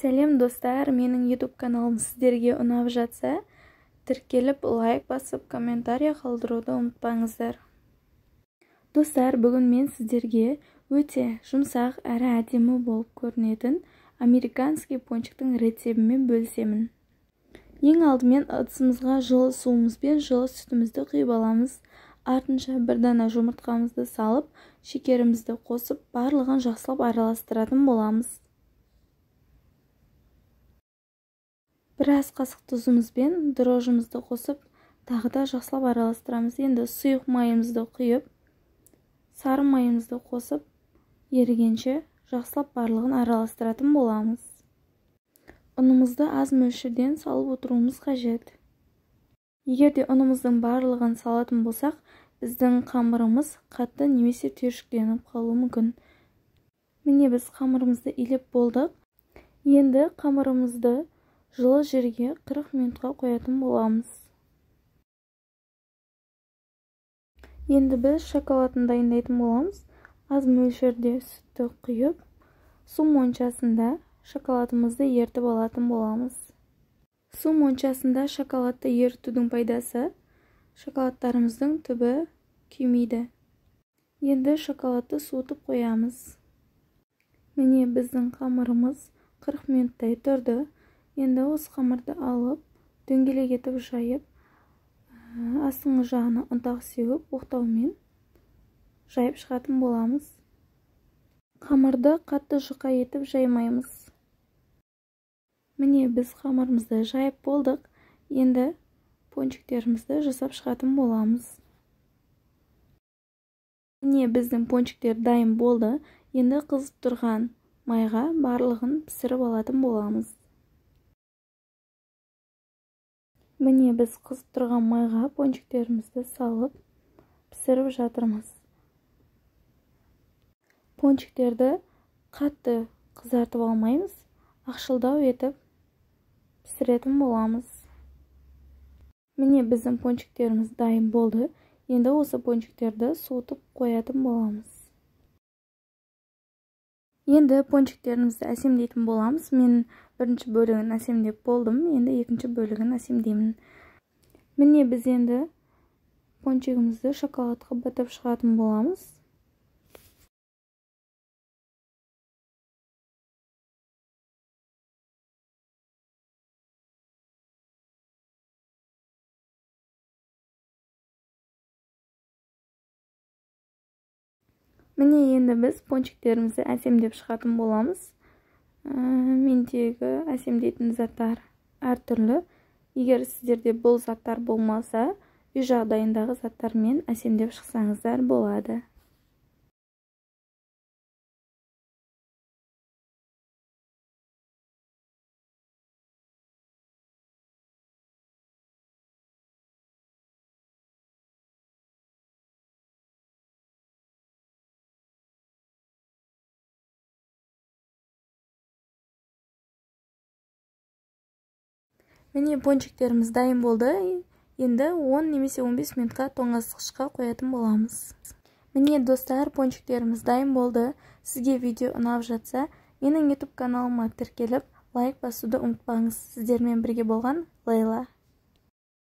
Сәлем достар, менің YouTube каналым сіздерге ұнап жатса, тіркеліп, лайк басып, комментарий қалдыруды ұмытпаңыздар. Достар, бүгін мен сіздерге өте жұмсақ әрі әдемі болып көрінетін американский пончиктің рецептімен бөлісемін. Ең алдымен ыдысымызға жылы суымыз бен жылы сүтімізді құйып аламыз. Артынша бір дана жұмыртқамызды салып, шекерімізді қосып, барлығын жақсылап араластыратын боламыз. Біраз қасық тұзымыз бен дрожжымызды қосып, тағы да жақсылап араластырамыз. Енді сұйық майымызды құйып, сары майымызды қосып, ерігенше жақсылап барлығын араластыратын боламыз. Ұнымызды аз мөлшерден салып отыруымыз қажет. Егер де ұнымыздың барлығын салатын болсақ, біздің қамырымыз қатты немесе түйіршіктеніп қалуы мүмкін. Міне біз қамырымызды илеп болдық. Енді қамырымызды жылы жерге 40 минутқа қоятын боламыз. Енді біз шоколадын дайындайтын боламыз. Аз мөлшерде сүтті құйып, су моншасында шоколадымызды ерітіп алатын боламыз. Су моншасында шоколадты ерітудің пайдасы, шоколадтарымыздың түбі күймейді. Енді шоколадты суытып қоямыз. Міне біздің қамырымыз 40 минуттай тұрды. Енді осы қамырды алып, дөңгелек етіп жайып, астыңғы жағына ұнтақ сеуіп, оқтаумен жайып шығатын боламыз. Қамырды қатты жұқа етіп жаймаймыз. Міне біз қамырымызды жайып болдық. Енді пончиктерімізді жасап шығатын боламыз. Міне біздің пончиктер дайын болды. Енді қызып тұрған майға барлығын пісіріп алатын боламыз. Міне біз қызып тұрған майға пончиктерімізді салып пісіріп жатырмыз. Пончиктерді қатты қызартып алмаймыз, ақшылдау етіп пісіретін боламыз. Міне біздің пончиктеріміз дайын болды. Енді осы пончиктерді суытып қоятын боламыз. Енді пончиктерімізді әсемдейтін боламыз. Мен бірінші бөлігін әсемдеп болдым, енді екінші бөлігін әсемдеймін. Міне біз енді пончигімізді шоколадқа батып шығатын боламыз. Міне енді біз пончиктерімізді әсемдеп шығатын боламыз. Мендегі әсемдейтін заттар әртүрлі. Егер сіздерде бұл заттар болмаса, үй жағдайындағы заттармен әсемдеп шықсаңыздар болады. Міне пончиктеріміз дайын болды. Енді 10 немесе 15 минутқа тоңазытқышқа қоятын боламыз. Міне достар, пончиктеріміз дайын болды. Сізге видео ұнап жатса, менің YouTube каналыма тіркеліп, лайк басуды ұмытпаңыз. Сіздермен бірге болған Лейла.